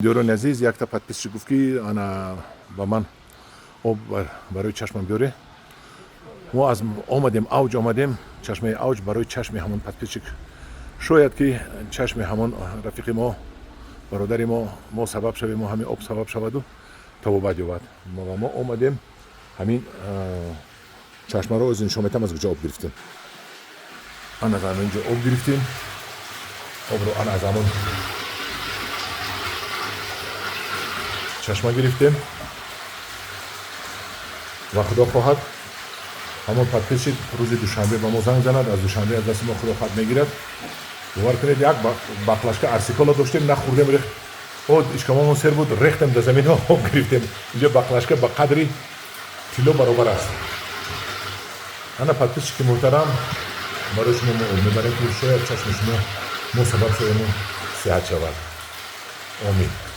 Диёрони азиз, якта подписчик гуфт, ки ана ба ман об барои чашмам биёре. Мо аз омадем, Авҷ омадем, чашмаи Авҷ, барои чашми ҳамон подписчик. Шояд ки чашми ҳамон рафиқи мо, бародари мо, мо сабаб шавем, ҳамин об сабаб шаваду табобат ёбад. Ва мо омадем, ҳамин чашмаро оз нишон метам, аз куҷо об гирифтем. Ана аз ҳамин ҷо об гирифтем, обро ана аз ҳамон чашма гирифтем. Ва худо хоҳад, ҳамон подписчик рӯзи душанбе ба мо занг занад, аз душанбе аз дасти мо, худо хоҳад, мегирад. Бовар кунед, як баклажка арсикола доштем, нахӯрдем, рех о ишкамомон сер буд, рехтем дар заминҳо, об гирифтем. Инҷо баклажка ба қадри тилло баробар аст. Ана, подписчики муҳтарам, барои шумо мо об мебарем, ки шояд чашми шумо мо сабаб шавему сиҳат шавад. Омин.